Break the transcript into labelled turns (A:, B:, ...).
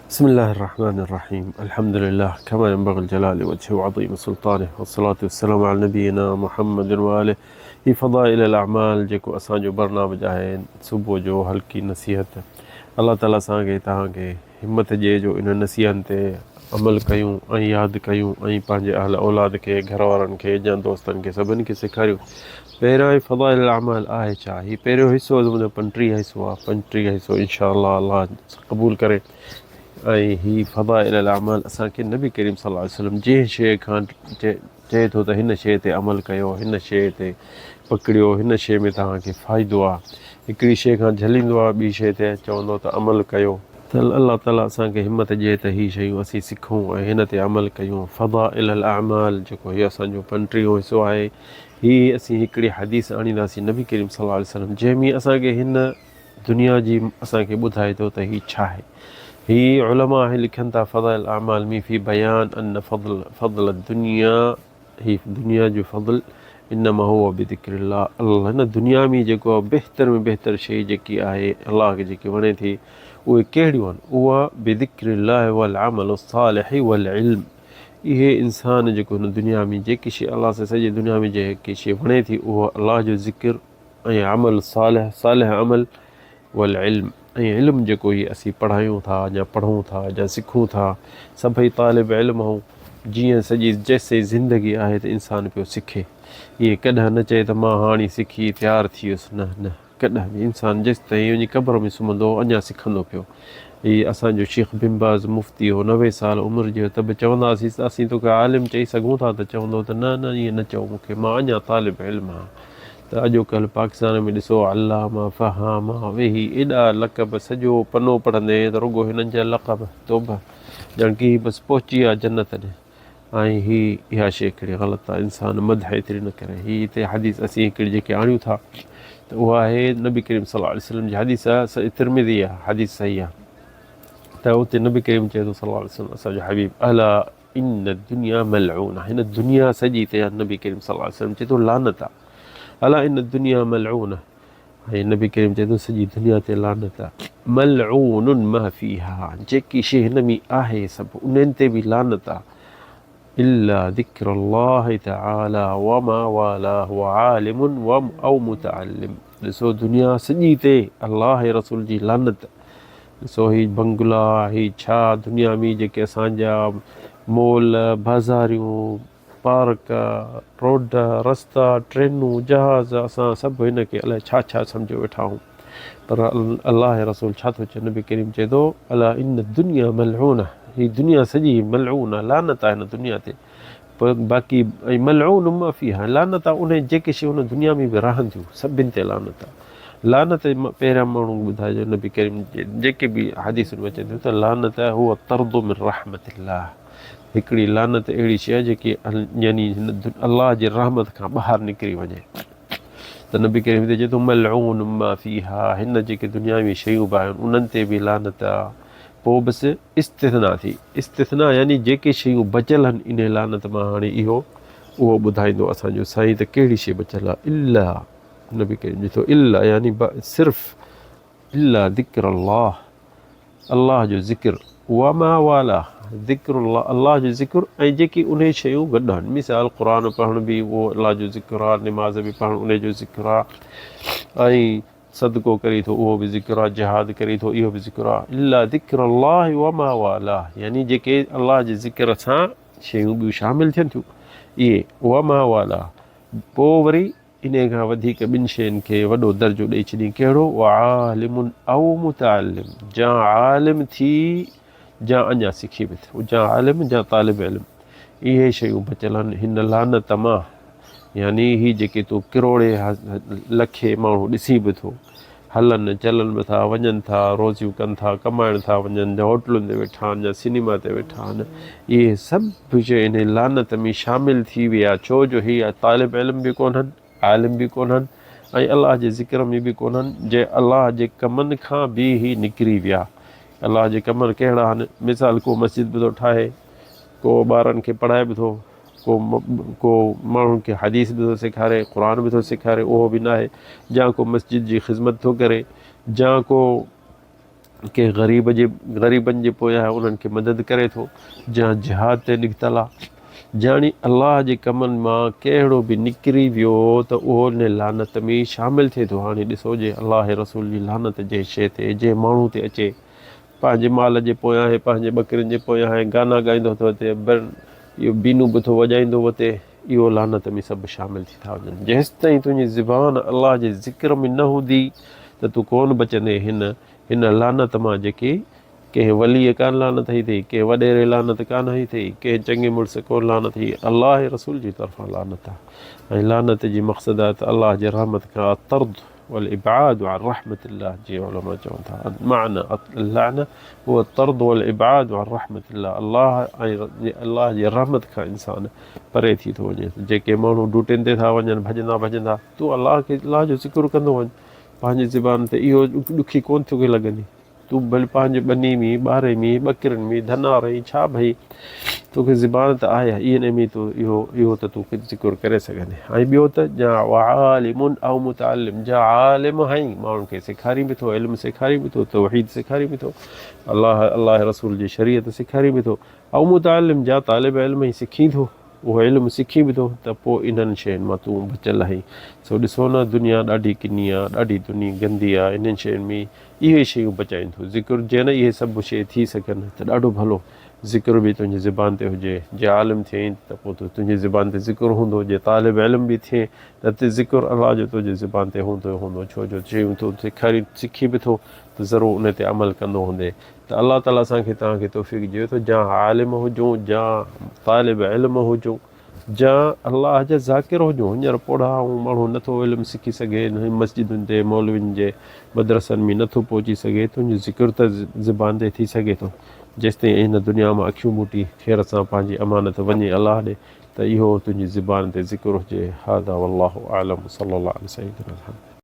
A: بسم الله الرحمن الرحيم الحمد لله كما ينبغي الجلال وجهه وعظيم سلطانه والصلاة والسلام على نبينا محمد وآله هي فضائل الاعمال جيڪو اسان جو برنامج آهي صبح جو هلڪي نصيحت الله تعالي اسان کي توهان کي همت ڏئي جو انهن نصيحن تي عمل ڪيون ۽ ياد ڪيون ۽ پنهنجي اهل اولاد کي گهر وارن کي يا دوستن کي سڀني کي سيکاريون پهريان فضائل الاعمال آهي ڇا هي پهريون حصو منهنجو 35 حصو آهي 35 حصو انشاء الله الله قبول ڪري ۽ هي فضائل الاعمال اسان کي نبي ڪريم صلي الله عليه وسلم جنهن شيء کان چئي ٿو ته هن شيء تي عمل ڪيو هن شيء تي پڪڙيو هن شيء ۾ توهان کي فائدو آهي هڪڙي شيء کان جهليندو آهي ٻي شيء تي چوندو ته عمل ڪيو ته الله تعالي اسان کي همت ڏئي ته هي شيون اسين سکون ۽ هن تي عمل ڪيون فضائل الاعمال جيڪو هي اسان جو 35 حصو آهي هي اسين هڪڙي حديث آڻينداسين نبي ڪريم صلي الله عليه وسلم جنهن ۾ اسان کي هن دنيا جي اسان کي ٻڌائي ٿو ته هي ڇا آهي. هي علماء آهن لکن ٿا فضائل الاعمال ۾ في بيان ان فضل فضل الدنيا هي دنيا جو فضل انما هو بذڪر الله الله هن دنيا ۾ جيڪو بهتر ۾ بهتر شيء جيڪي آهي الله کي جيڪي وڻي ٿي اهي ڪهڙيون آهن اها بذڪر الله والعمل الصالح والعلم اهي انسان جيڪو هن دنيا ۾ جيڪي شيء الله سان سڄي دنيا ۾ جيڪي شيء وڻي ٿي اهو الله جو ذڪر ۽ عمل صالح، صالح عمل، والعلم ۽ علم جيڪو هي اسين پڙهايون ٿا يا پڙهون ٿا يا سکون ٿا سڀئي طالب علم آهون جيئن سڄي جيسين زندگي آهي ته انسان پيو سکي ائين ڪڏهن نه چئي ته مان هاڻي سکي تيار ٿي ويس نه نه ڪڏهن به انسان جيستائين وڃي قبر ۾ سمهندو اڃا سکندو پيو هي اسان جو شيخ بن باز مفتي هو 90 سال عمر جو ته به چونداسين ته اسين توکي عالم چئي سگهون ٿا ته چوندو ته نه نه ائين نه چئو مون کي مان اڃا طالب علم آهيان ته اڄوڪلهه پاڪستان ۾ ڏسو علامه، فهامه، ويهي ايڏا لقب سڄو پنو پڙهندين ته رڳو هنن جا لقب توبه ڄڻ ڪي هي بس پهچي ويا جنت ڏي ۽ هي اها شيء ڪهڙي غلط آهي انسان مدح ايتري نه ڪري هي هتي حديث اسين هڪڙي جيڪي آڻيون ٿا ته اها آهي نبي ڪريم صلي الله عليه وسلم جي حديث آهي ترمذي آهي حديث صحيح آهي ته اتي نبي ڪريم چئي ٿو صلي الله عليه وسلم اسان جو حبيب الا ان الدنيا ملعونه هن دنيا سڄي تي نبي ڪريم صلي الله عليه وسلم چئي ٿو لعنت آ الا ان الدنيا ملعونه ۽ نبي ڪريم چئي ٿو سڄي دنيا تي لعنت آ ملعون ما فيها جيڪي شي هن ۾ آهي سڀ انهن تي به لعنت آ الا ذڪر الله تعالى وما والاه وعالم او متعلم ڏسو دنيا سڄي تي الله ۽ رسول جي لعنت ڏسو هي بنگلا هي ڇا دنيا ۾ جيڪي اسان جا مول بازاريون پارڪ روڊ رستا ٽرينون جهاز اسان سڀ هن کي الائي ڇا ڇا سمجهيو ويٺا آهيون پر الله ۽ رسول ڇا ٿو چئي نبي ڪريم چئي ٿو الا ان الدنيا ملعونه هي دنيا سڄي ملعونه لعنت آهي هن دنيا تي باقي ۽ ملعون ما فيها لعنت آ انهي جيڪي شيون هن دنيا ۾ به رهن ٿيون سڀن تي لعنت آ لعنت پهريان ماڻهو ٻڌائجو نبي ڪريم جيڪي به حديثن ۾ اچن ٿيون ته لعنت هو الطرد من رحمت الله هڪڙي لعنت اهڙي شيء آ جيڪي يعني الله جي رحمت کان ٻاهر نڪري وڃي ته نبي ڪريم هتي چئي ٿو ملعون ما فيها هن جيڪي دنيا ۾ شيون به آهن انهن تي به لعنت آ پوء بس استثنا ٿي. استثنا يعني جيڪي شيون بچيل هن انهي لعنت مان هاڻي اهو اهو ٻڌائيندو اسان جو سائين ته ڪهڙي شيء بچيل آهي الا نبي ڪريم چئي ٿو الا يعني صرف الا ذڪر الله الله جو ذڪر وما والا ذڪر الله الله جو ذڪر ۽ جيڪي انهي شيون گڏ آهن مثال قرآن پڙهڻ به اهو الله جو ذڪر آهي نماز به پڙهڻ انهي جو ذڪر آهي ۽ صدقو ڪري ٿو اهو به ذڪر آ، جهاد ڪري ٿو اهو به ذڪر آ، الا ذڪر الله وما والاه يعني جيڪي الله جي ذڪر سان شيون ٻيون شامل ٿين ٿيون اهي وما والاه پوء وري انهي کان وڌيڪ ٻن شين کي وڏو درجو ڏئي ڇڏين ڪهڙو وعالم او متعلم جا عالم ٿي جا اڃا سکي به ٿو جا عالم جا طالب علم اهي شيون بچيل آهن هن لعنت مان يعني هي جيڪي تون ڪروڙين لکين ماڻهو ڏسين به ٿو هلن چلن به ٿا وڃن ٿا روزيون ڪن ٿا ڪمائڻ ٿا وڃن يا هوٽلن تي ويٺا آهن يا سئنيما تي ويٺا آهن اهي سڀ شيء انهي لعنت ۾ شامل ٿي ويا ڇو جو هي طالب علم به ڪونهن عالم به ڪونهن ۽ الله جي ذڪر ۾ به ڪونهن جي الله جي ڪمن کان به هي نڪري ويا الله جي ڪمن ڪهڙا آهن مثال ڪو مسجد به ٿو ٺاهي ڪو ٻارن کي پڙهائي به ٿو ڪو ڪو ماڻهن کي حديث به ٿو سيکاري قرآن به ٿو سيکاري اهو به ناهي جا ڪو مسجد جي خدمت ٿو ڪري جا ڪو ڪنهن غريب جي غريبن جي پويان آهي انهن کي مدد ڪري ٿو جا جهاد تي نڪتل آ جاڻي الله جي ڪمن مان ڪهڙو به نڪري ويو ته اهو ان لعنت ۾ شامل ٿئي ٿو هاڻي ڏسو جي الله رسول جي لعنت جنهن شيء تي جنهن ماڻهو تي اچي پنهنجي مال جي پويان آهي پنهنجي ٻڪرين جي پويان آهي گانا ڳائيندو ٿو وتي بر اهو بينو به ٿو وڄائيندو وتي اهو لعنت ۾ سڀ شامل ٿي ٿا وڃن. جيستائين تنهنجي زبان الله جي ذڪر ۾ نه هوندي ته تون ڪونه بچندين هن هن لعنت مان جيڪي ڪنهن وليء ڪانه لعنت هئي اٿئي، ڪنهن وڏيري لعنت ڪانه هئي اٿئي، ڪنهن چڱي مڙس ڪونه لعنت هئي، الله ۽ رسول جي طرفان لعنت آهي ۽ لعنت جي مقصد آهي ته الله جي رحمت کان الطرد والابعاد عن رحمة الله جيئن علماء چون ٿا معنى اللعنة هو الطرد والابعاد عن رحمة الله الله ۽ الله جي رحمت کان انسان پري ٿي ٿو وڃي جيڪي ماڻهو ڊوٽين تي ٿا وڃن ڀڄندا ڀڄندا تون الله کي الله جو ذڪر ڪندو وڃ پنهنجي زبان تي اهو ڏکي ڪون توکي لڳندي تون ڀلي پنهنجي ٻني ۾ ٻاري ۾ ٻڪرين ۾ ڌناري ڇا ڀئي توکي زبان ته آهي ان ۾ تون اهو اهو ته تون ذڪر ڪري سگهندين ۽ ٻيو ته جا عالم او متعلم جا عالم آهين ماڻهن کي سيکارين به ٿو علم سيکارين به ٿو توحيد سيکارين به ٿو الله الله رسول جي شريعت سيکارين به ٿو او متعلم جا طالب علم آهين سکين ٿو اهو علم سکين به ٿو ته پوء انهن شين مان تون بچيل آهين. سو ڏسو نه دنيا ڏاڍي ڪني آ، ڏاڍي دني گندي آ، انهن شين ۾ اهي شيون بچائين ٿو. ذڪر جي نه اهي سڀ شيء ٿي سگهن ته ڏاڍو ڀلو. ذڪر به تنهنجي زبان تي هجي. جي عالم ٿئين ته پوء ته تنهنجي زبان تي ذڪر هوندو، جي طالب علم به ٿئين ته به ذڪر الله جو تنهنجي زبان تي هوندو ئي هوندو، ڇو جو شيون تون سيکارين سکين به ٿو ته ضرور ان تي عمل ڪندو هوندين. ته الله تعالي اسان کي توهان کي توفيق ڏئي ٿو جا عالم هجون جا طالب علم هجون جا الله جا ذاڪر هجون هينئر پوڙها ۽ ماڻهو نٿو علم سکي سگهي نه مسجدن تي مولوين جي مدرسن ۾ نٿو پهچي سگهي تنهنجو ذڪر ته زبان تي ٿي سگهي ٿو جيستائين هن دنيا مان اکيون ٻوٽي خير سان پنهنجي امانت وڃي الله ڏي ته اهو تنهنجي زبان تي ذڪر هجي هذا والله اعلم صلي الله علي سيدنا محمد.